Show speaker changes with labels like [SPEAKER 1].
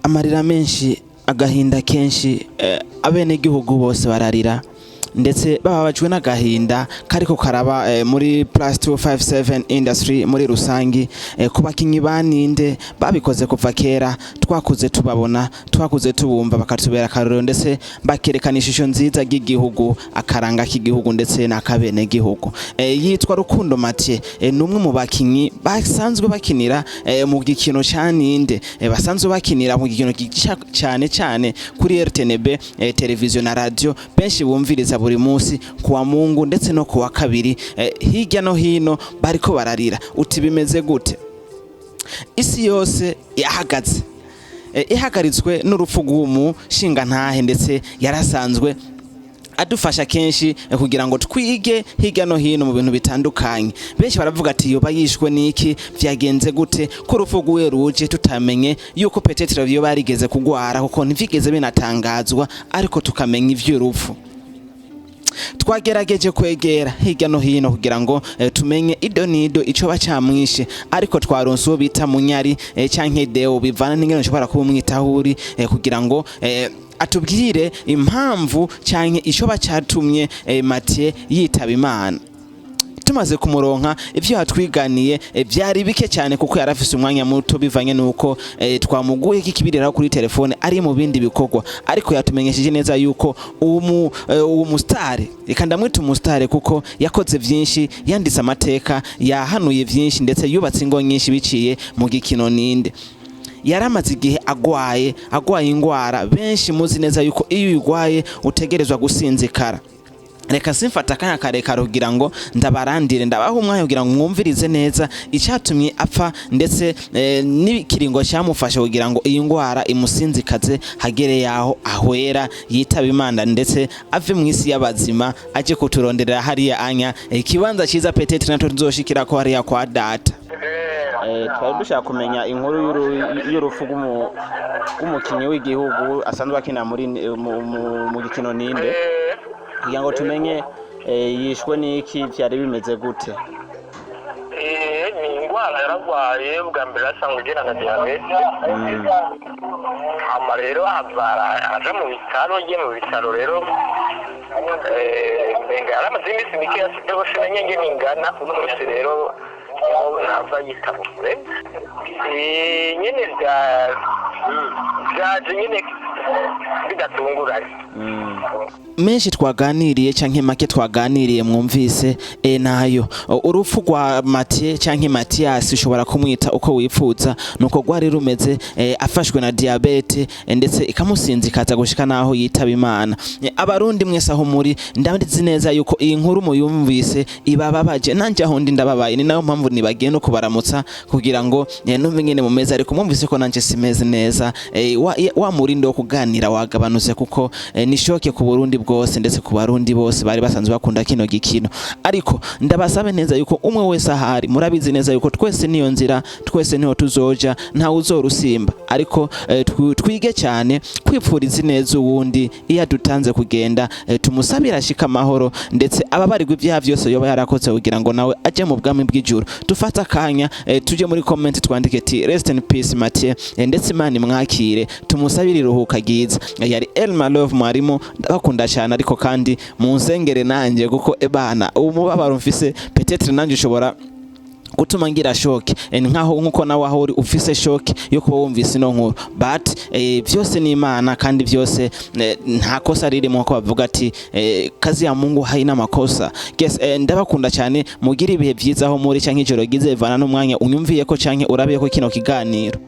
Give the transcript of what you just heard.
[SPEAKER 1] Amarira menshi, agahinda kenshi, abenegihugu bose bararira ndetse bababajwe n'agahinda kariko karaba muri plus 257 industry muri rusangi, ku bakinyi baninde babikoze kuva kera. Twakuze tubabona, twakuze tubumva, bakatubera akarorero ndetse bakerekana ishusho nziza ry'igihugu, akaranga k'igihugu ndetse n'akabenegihugu. Yitwa Rukundo Mathieu, ni umwe mu bakinyi basanzwe bakinira mu gikino ca Ninde, basanzwe bakinira mu gikino gica cyane cyane kuri RTNB, televiziyo na radio benshi bumviriza buri munsi kuwa Mungu ndetse no kuwa kabiri. Hirya no hino bariko bararira uti bimeze gute? Isi yose yahagaze, ihagaritswe n'urupfu rw'umushingantahe ndetse yarasanzwe adufasha kenshi kugira ngo twige hirya no hino mu bintu bitandukanye. Benshi baravuga ati yoba yishwe n'iki? Vyagenze gute ko urupfu rwiwe ruje tutamenye yuko peut-être yoba yarigeze kugwara, kuko ntivyigeze binatangazwa, ariko tukamenya ivy'urupfu. Twagerageje kwegera hirya no hino kugira ngo tumenye ido nido ico bacamwishe, ariko twaronse uwo bita Munyari, canke Deo, bivana n'ingene ushobora kuba umwitaho uri, kugira ngo atubwire impamvu canke ico bacatumye Mathieu yitaba Imana. Tumaze kumuronka, ivyo yatwiganiye vyari bike cyane kuko yarafise umwanya muto bivanye nuko twamuguye kikibiriraho kuri telefone ari mu bindi bikorwa, ariko yatumenyesheje neza yuko uwo mustare, reka ndamwita umustare kuko yakoze vyinshi, yanditse amateka, yahanuye vyinshi ndetse yubatse ingo nyinshi biciye mu gikino Ninde. Yaramaze igihe agwaye ingwara benshi muzi neza yuko iyo uyigwaye utegerezwa gusinzikara. Reka simfata akanya karekare kugira ngo ndabarandire, ndabaha umwanya kugira ngo mwumvirize neza icyatumye apfa ndetse n'ikiringo cyamufashe kugira ngo iyi ndwara imusinzikaze hagere yaho ahwera yitaba Imana ndetse ave mu isi y'abazima aje kuturonderera hariya anya ikibanza cyiza, peut-être natwe tuzoshikira ko hariya kwa data. Twari dushaka kumenya inkuru y'urupfu rw'umukinyi w'igihugu asanzwe akina muri mu gikino Ninde, kugira ngo tumenye yishwe n'iki, vyari bimeze gute?
[SPEAKER 2] Ni indwara yararwaye bwa mbere, asanzwe igira na diyabete. Hama rero ava araja mu bitaro, agiye mu bitaro rero, menga yaramaze iminsi mike yasizeho, sinamenye ingene ingana. Uno munsi rero niho nava yitaba kure. Nyene vyaje nyene bidatunguranye.
[SPEAKER 1] Menshi twaganiriye canke make twaganiriye mwumvise, nayo urupfu rwa Mathieu canke Mathias, ushobora kumwita uko wifuza, nuko rwari rumeze, afashwe na diabète, ndetse ikamusinzikaza gushika naho yitaba Imana. Abarundi mwese aho muri, ndabizi neza yuko iyi nkuru muyumvise ibababaje, nanje aho ndi ndababaye. Ni nayo mpamvu nibagiye no kubaramutsa kugira ngo numve ngene mumeze, ariko mwumvise ko nanje simeze neza. Wa murindi wo kuganira wagabanutse kuko ni choc ku Burundi bwose ndetse ku Barundi bose bari basanzwe bakunda kino gikino. Ariko ndabasabe neza yuko umwe wese ahari, murabizi neza yuko twese niyo nzira, twese niho tuzoja, ntawe uzorusimba, ariko twige cyane kwipfuriza neza uwundi iyo adutanze kugenda, tumusabire ashika amahoro ndetse ababarirwa ibyaha byose yoba yarakoze kugira ngo nawe aje mu bwami bw'ijuru. Dufate akanya, tuje muri comment twandike ati "Rest in peace Mathieu", ndetse Imana imwakire, tumusabire iruhuka ryiza. Yari Elma Love mwarimu, ndabakunda cyane, ariko kandi munsengere nanjye kuko ebana umubabaro mfise peut-être nanjye ushobora gutuma ngira choc, nkaho nkuko nawe aho uri ufise choc yo kuba wumvise ino nkuru, but byose ni Imana kandi byose nta kosa ririmo, ko bavuga ati kazi ya Mungu haina makosa. Yes, ndabakunda cyane, mugire ibihe byiza aho muri canke ijoro ryiza bivana n'umwanya unyumviye ko canke urabiye ko kino kiganiro.